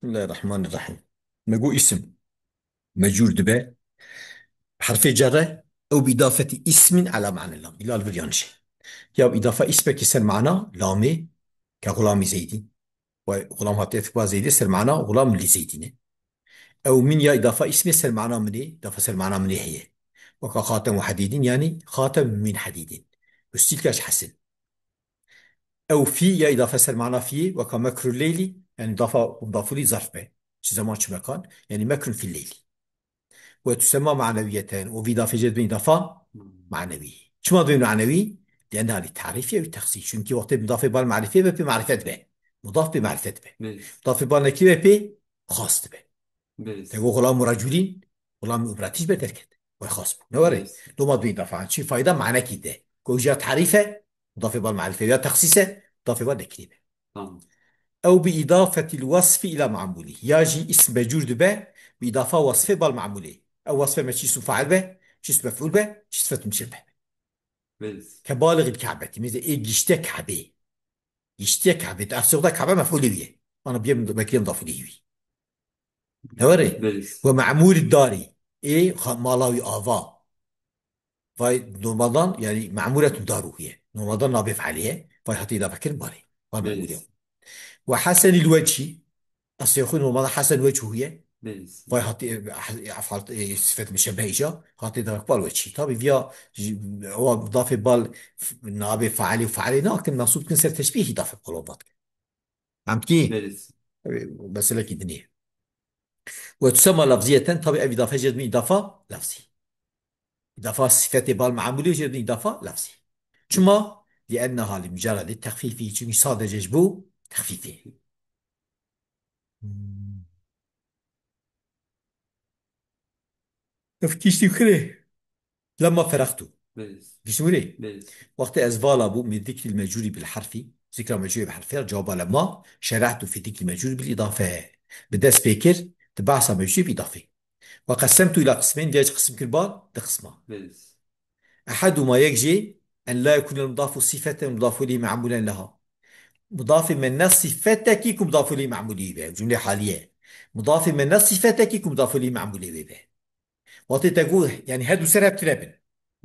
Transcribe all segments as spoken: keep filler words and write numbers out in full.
Bismillahirrahmanirrahim. Me got îsim mecûr dibe. Herfê cerre ew bi îdafetî îsmin ela ma'nel lam. Îla li vir yan jî. Ya bi îdafa îsmekî ser mana lamê ke xulamî Zeydî. Ve xulam hatiye fikba Zeydî ser mana xulam li Zeydî ne. Ew min ya îdafa îsmê ser mana minê, îdafa ser mana minê heye. Weka xatem û hedîdîn, yanî xatem min hedîdîn. Û stîlka ji hesin. Ew fî ya îdafe ser mana fiyê, weka mekrul leylî, yanî dafa, mudafulî zarf be. Çi zeman çi mekan, yanî mekrun fil leylî. Ve tusema maneviyeten, û vî îdafe jê dibin îdafa Hmm. manevî. Çima dibin manevî? Lienneha li tarîfî ew teksî. Çünkü wextê mudafê bal marîfê be pê marîfet be. Mudaf pê marîfet be. Belê. Mudafê bal nekî be pê xas dibe. Belê. Te got xulam û reculîn, xulam û îbratî ji ber derket. Way xas bû. Ne were? Belê. Loma dibin îdafa. Çi fayda manekî de. Ku ya tarîf e, mudafê bal marîfe ya texsîs e, mudafê bal nekirî be. Tamam. Ew bi îdafetil wasfî ila mamulî. Ya jî îsm mecûr dibe, bi îdafa wasfê bal mamulê. Ew wasfê me çi îsm fail be, çi îsm mef'ul be, çi sifet muşebbe. Belê. Ke balixîl Ka'betî. Mêze ê gişte Ka'bê. Giştiye Ka'bê. Ev sewda Ka'be mef'ulê wî ye. Ana biyem, bekiyem dafulî wî. Ne were? Belê. Ve ma'mûlî darî. Ê xa-, mala wî ava. Vay normaldan, yani, ma'mûretun daruhu ye. Normaldan nabê fealê ye. Vay hatî îdafe kirin barê. Vay Belê. ma'mûrê. Ve hasenîl wechî. Eslê xwe normalda hasen wechû ye. Belê. Vay hatî, e, e, efal, e, sifet muşebbe îca. Hatî îdafe bal wechî. Tabi viya, ji, o dafê bal f-, nabê fealê û fealê nakin, mensûb kin ser teşbîh îdafe kolobat. Em dikî? Belê. Ev meselekî dinê. Ve tusema lafziyeten, tabi ev îdafe jê dibin îdafa lafzî. Îdafa sifetê bal meamulî jê dibin îdafa lafzî. Çima? Lienneha li mucaredê texfîfî, çünkü sadece ji bo texfîfê. Hmm. Ev kiştî kirê. Lema feraqtu. Belê. Gişmurê. Belê. Wextê ez vala bû, min zikrî mecûrî bil harfî, zikra mecûrî bi harfê, cewaba lema, şerahtu fî zikrî mecûrî bil îdafe. Bi dest pê kir, di behsa mecûrî bi îdafê. Ve qesemtu ila qismeyn, vêc qisim kir bal, di qisma. Belê. Eheduma yek jê, en la yekûnel mudafu sifeten mudafu ileyhi me'mûlen leha. Mudafê me ne sifetekî ku mudafu ileyhi me'mûlî be, cumlê haliye. Mudafê me ne sifetekî ku mudafu ileyhi me'mûlê wê be. Wextê te got, yani her du ser hev tune bin.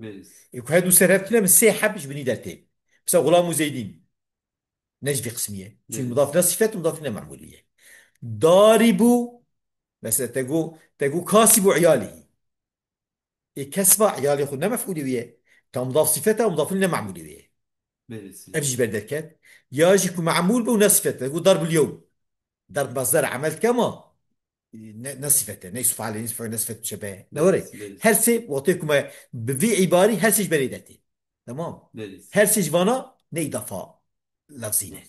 Belê. Ê ku her du ser hev tune bin, sê heb ji binî dertê. Mesela xulam û zeydîn. Ne ji vî qismî ye. Çünkü Belê. mudaf ne sifet, mudaf ne me'mûlî ye. Darî bû, mesela te got, te got kasî bû iyalî. Ê kesba iyalê xwe ne mef'ûlê wî ye. Ta mudaf sifet e, mudaf ne me'mûlê wî ye. Belê. Ev jî ber derket. Ya jî ku me'mûl be û ne sifet e. Te got darb ul yewm. Darb masder emel dike ama ne, ne sifet e, ne îsm fail e, ne îsm fail, ne sifet muşebbe. Ne were? Belê. Her sê, wextê ku me bi vî îbarî her sê ji berê dertê. Tamam. Belê. Her sê ji vana ne îdafa lafzî ne.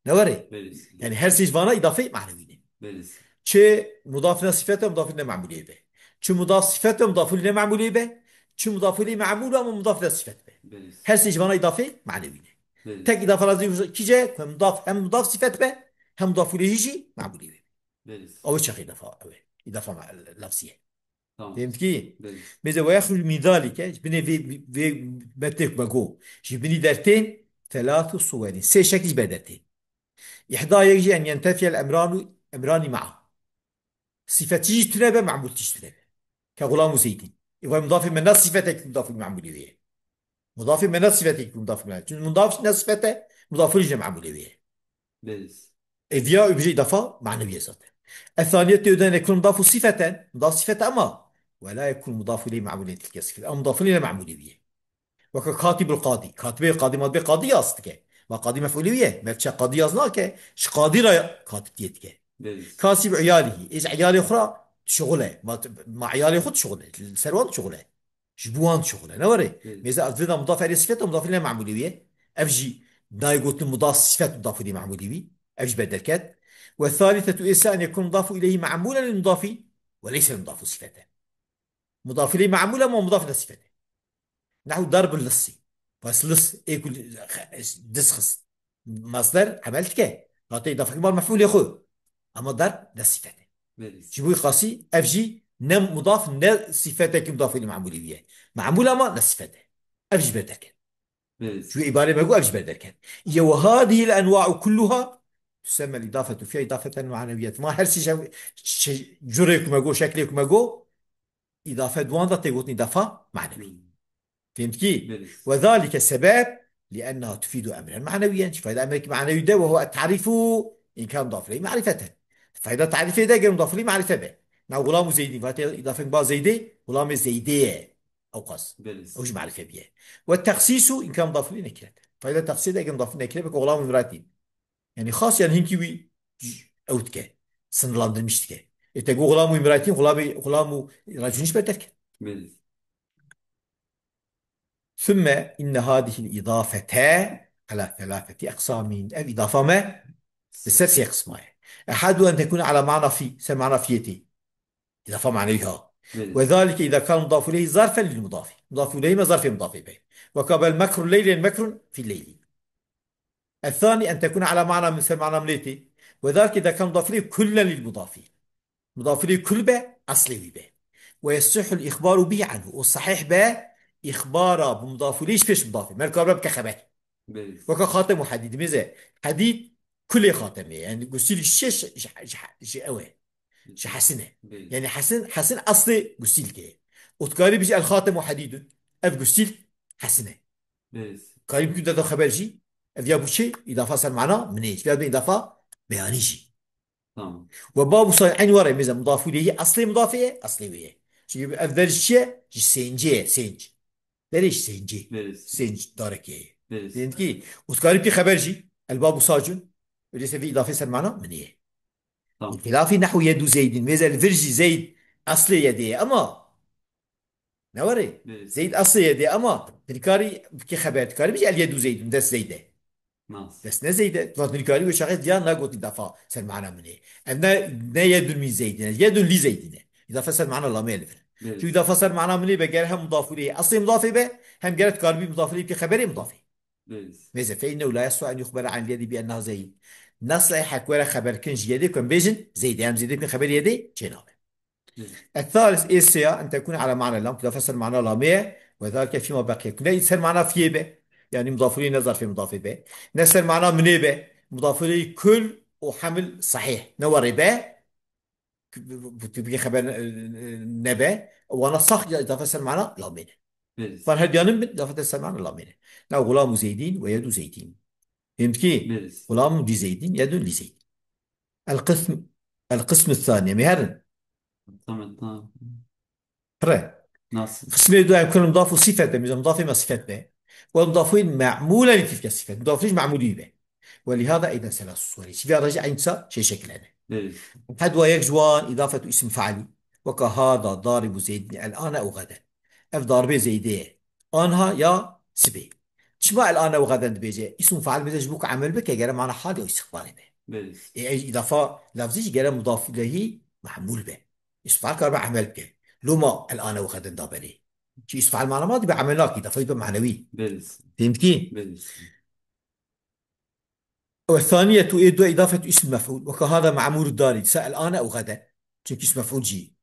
Ne were? Belê. Yani her sê ji vana îdafê manewî ne. Belê. Çi mudaf ne sifet e, mudaf ne me'mûlê be. Çi mudaf sifet e, mudaf ne me'mûlê be. Çi mudaf ileyhi me'mûl ama mudaf ne sifet be. Belê. Her sê ji vana îdafê manewî ne. Belê. Tek îdafa lafzî kî ce, ku mudaf, hem mudaf sifet be, hem mudaf ileyhi jî me'mûlê be. Belê. Ew çaxê îdafa, ew ê. Îdafa ma-, lafzî ye. Tamam. Fehmtî? Belê. Mêze ve yexruc min zalike, ji binê vê, vê metnê ku me got. Ji binî dertên thelâthu suwerin. Sê şekil ji ber dertên. Îhda yek jî en yentefiyel emranu, emrani ma'a. Sifetî jî tune be, me'mûltî jî tune be. Ke xulam û zeydîn. Ê vay mudafê me ne sifetek mudafî me'mûlî wê ye. Mudafê me ne sifetek mudafî me'mûlî. Çünkü mudaf ne sifete, mudafî jî me'mûlê wê ye. Belê. Ê viya û bije îdafa manevî ye zaten. Ethaniyet tê de nekun mudafu sifeten. Mudaf sifete ama. Ve la yekun mudafu ileyhi me'mûlen tilke sifet. Ama mudafî ne me'mûlê wî ye. Weke katibul qadî. Katibê qadî, ma dibê qadî yaz dike. Ma qadî mef'ulê wî ye. Mevçe qadî yaz nake. Ji qadî re katibtiyê dike. Belê. Kasî bi iyalî. Ê ji iyalê xwe re dişuxule. Ma, ma iyalê xwe dişuxule. Li ser wan dişuxule. Ji bo wan dişuxule. Ne were? Belê. Mêze ez vêda mudaf elê sifet, mudaf ileyhi me'mûlê wî ye. Ev jî nayê gotin mudaf sifet, mudaf ileyhi me'mûlê wî. Ev jî ber derket. Ve thalîthetu êse en yekun mudafu ileyhi me'mûlen lil mudafî ve leyse lil mudafu sifeten. Mudaf ileyhi me'mûl ama mudaf ne sifet e. Nehu darb lissî. Bes liss, ê ku diz xist. Masder emel dike. Hate îdafe kir bal mef'ulê xwe. Ama darb ne sifet e. Belê. Ji bo xasî ev jî ne mudaf ne sifetekî mudaf ileyhi me'mûlî wî ye. Me'mûl ama ne sifet e. Ev jî ber derket. Belê. Ji bo îbarê me got ev jî ber derket. Ye ve hadihil enwa'u kulluha تسمى الإضافة فيها إضافة معنوية. Ma her sî şey, şey, curê ku me got, şeklê ku me got, îdafe di wan de tê gotin îdafa manewî. Fehmtkî? Belê. وذلك سبب لأنها تفيد أمرا معنويا. Çi fayda emrek manewî de, وهو التعريف إن كان مضاف إليه معرفة. Fayda tarîfê de ger mudaf ileyh marife be. Na gulam û zeydî, vatê îdafek ba zeydê, gulamê zeydê ye. Ew qas. Belê. Ew jî marife biye. والتخصيص إن كان مضاف إليه نكرة. Fayda texsîsê de ger mudaf ileyh nekire be, ku gulam û miratî. Yani xas yani hinkî wî j-, ew dike. Sınırlandırmış dike. E te got gulam û imraetîn, gulamê, gulam û racûnîş beter ke. Belê. ثم إن هذه الإضافة على ثلاثة أقسام. Ev îdafa me li ser sê qisma ye. أحدها أن تكون على معنى في, ser mana fiyê tê. Îdafa manewî ha. Belê. وذلك إذا كان مضاف إليه ظرفا للمضاف. Mudaf ileyh me zarfê mudafê be. Weka bel mekrul leyl, mekrun fî leyl. الثاني أن تكون على معنى من, ser mana min ê tê. وذلك إذا كان مضاف إليه كلا للمضاف. Mudaf ileyh kul be, eslê wî be. ويصح الإخبار به عنه. Û sahih be, îxbara bi mudaf ileyh ji pêş mudafê. Mer kar be bike xeber. Belê. Weka xatem û hedîd. Mêze, hedîd kulê xatemê. Yani gusîl ji, ji, ji, ji ew e. Ji hesin e. Belê. Yani hesin, hesin eslê gusîlkê. Û tu karî bijî el xatem û hedîdun. Ev gusîl hesin e. Belê. Karî bikî de xeber jî. Ev ya bû çi? Îdafa ser mana minê. Ji vê îdafa beyanî jî. Tamam. Ve babu say eyn were mêze mudaf ileyh eslê mudafê ye, eslê wê ye. Çünkü ev der ji çi ye? Ji sêncê ye, sênc. Derê ji sêncê. Belê. Sênc darekê ye. Belê. Dêndikî, û tu karî bikî xeber jî. El babu sacun. Öyleyse vê îdafê ser mana minê ye. Tamam. Xilafî nehwu yedû zeydîn. Mêze li vir jî zeyd eslê yedê ye. Ama ne were? Belê. Zeyd eslê yedê ama tu dikarî bikî xeber, dikarî bijî el yedû zeydîn, dest zeyd e. Nas. Dest ne zeyd e? Tu dikarî wê çaxê diya nagot îdafa ser mana minê. Ev ne, ne yedûn min zeydîn e. Yedûn lî zeydîn e. Îdafa ser mana lamê li vir. Belê. Çünkü îdafa ser mana minê be gere hem mudaf ileyh eslê mudafê be, hem gere tu karî bî mudaf ileyh bikî xeberê mudafê. Belê. Mêze fe innehu la yasluhu en yuxbera an yedî bi enneha zeyd. Nasla hek were xeber kin ji yedê ku em bêjin zeyd e. Em zeydê bikî xeber yedê çê nabe. الثالث ê sêya en tekûne ala mana lam, îdafe ser mana lamê ye, ve zalike fîma beqiye. Ne ser mana fiyê be, yani mudaf ileyh ne zarfê mudafê be, ne ser mana minê be, mudaf ileyh kul û hemil sahih ne were be, bu, bu, bu xeber ne, nebe, wana sax ya îdafe ser mana lamê ne. Belê. Van her diyanin bin, îdafe ser mana lamê ne. Na gulam û zeydîn ve yedû zeydîn. Fehmtkî? Belê. Gulam û dî zeydîn, yedûn lî zeydîn. القسم، القسم الثاني، em ê herin. Tamam, tamam. Pire. Nasıl? Qismê du em kirin mudaf û sifet be, mêze mudafê me sifet be. Ve mudafî me'mûle li tilke sifet. Mudafî me'mûlî be. Ve lihada eyden selasu suweri. Şiviya rejî eyn sa şey şekil hene. Belê. Hedwa yek ji wan îdafetu îsim fe'lî. Weka hada daribu zeydin el ane ew geden. Ev darbê zeydê ye. Anha ya sibê. Çima el ane û xeden dibêje? Îsm fail bêje ji bo ku emel bike, gere mana hal ya îstiqbalê be. Belê. Ê, ey îdafa lafzî jî gere mudaf ileyhî mahmûl be. Îsm fail karibe emel bike. Loma el ane û xeden da berê. Çi îsm fail mana ma dibe emel nakî, îdafa dibe manewî. Belê. Fehmtkî? Belê. Ve thaniyetu ê du îdafetu îsm mef'ûl. Weke hada me'mûr darî. Sa el ane ew xeden. Çünkü îsm mef'ûl jî.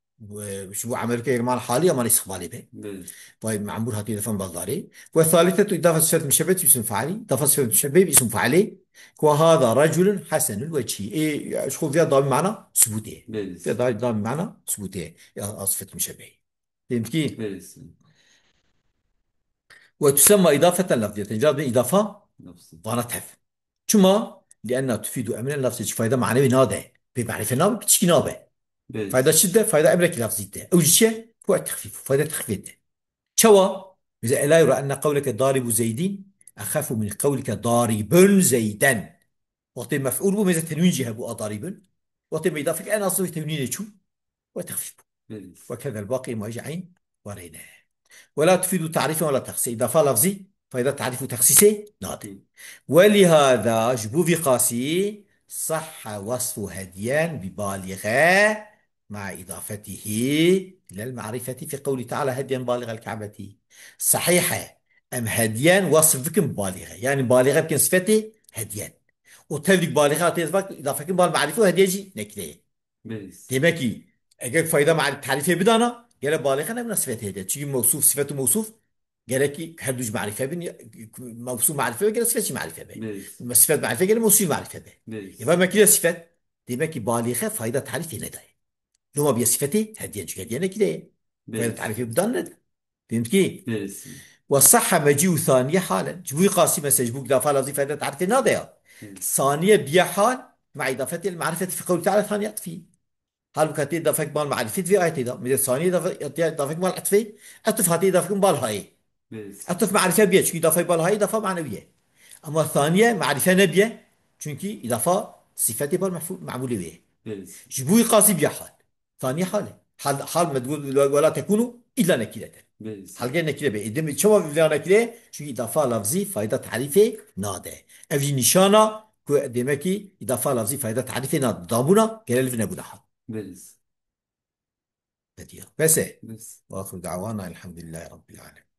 Ji bo emel bike, gere mana halî ya mana îstiqbalê be. Belê. Vay me'mûr hatiye defan baldarê. Ve thalithetu îdafetu sifet müşebbeh îsm failî. Îdafa sifet müşebbeh îsm failê. Ku hada reculun hasenul wechî. Ê, ji xwe viya damî mana subûtê. Belê. Viya da-, damî mana subûtê. Ya, a sifet müşebbeh. Fehmtkî? Belê. Ve tusemma îdafeten lafziyeten. Cevap îdafa lafzî. Vana tev. Çima? Lienna tufidu emren lafzî, çi fayda manevî nade. Pê marife nabe, piçkî nabe. Belê. Fayda çi de? Fayda emrekî lafzî de. Ew jî çi ye? Huwa texfîf. Fayda texfîf de. Çawa? Mesela, ela yura enne qewleke daribu zeydîn exefu min qewlike daribun zeyden. Wextê mef'ûl bû, mêze tenwîn jî hebû a daribun. Wextê me îdafe kir, en asl wî tenwînê çû. Ve texfîf bû. Belê. Ve kezel baqî ma jî eyn werê ne. Ve la tufidu tarîfen ve la texsîs. Îdafa lafzî fayda tarîf û texsîsê nade. Ve lihada ji bo vî qasî sahha wasfu hedyen bi balîxe ma îdafetihî lel marîfetî fi qewlî teala hedyen balîxel ke'betî. Sahîh e. Em hedyen wasf bikin balîxe. Yani balîxe bikin sifetê hedyen. O tevlîk balîxe hatê vak îdafe kin bal marîfe û hedyen jî nekireye. Belê. Demek ki eger fayda ma-, tarîfê bidana, gere balîxe nebina sifetê hedyen. Çünkü mewsûf, sifet û mewsûf Gerekî her du jî marife bin, ya, mewsûf marife be, gerek sifet jî marife be. Belê. Me sifet marife, gerek mewsûf marife be. Belê. Eva me kiriye sifet, demek ki balîxe fayda tarîfê nedayê. Loma biye sifetê, hediye, çünkü hediye nekireye. Fayda Belê. tarîfê bidan neda. Fehmî ki? Belê. Ve sahha mecîu thaniye halen. Ji bu qasî mesela ji bu idafa lafzî fayda tarîfê nade ya. Belê. Saniye biye hal, ma idafetê li marifetê fi qewlî teala thaniye atfî. Halbuki hatiye idafek mal marifet vê ayetê de. Mide saniye idafe-, hatiye idafek mal atfê. Atf hatiye idafek mal hayê. Belê. Atf marife biye, çünkü idafek mal hayê idafa maneviye. Ama thaniye marife nebiye, çünkü idafa sifetê mal mefû-, mamulê wê. Belê. Ji bu qasî biye hal. Thaniye hal e. Hal, hal me digot, "Wela tekunu illa nekireten." Belê. Hal gel nekire be. Êdî çawa vila nekire? Çünkü idafa lafzî fayda tarîfê nade. Ev jî nîşana ku demek ki idafa lafzî fayda tarîfê nade. Dabûna gere li vî nebûna hal. Belê. Hediya. Bes e. Bes. Ve axiru da'wana elhamdülillahi rabbil alemin.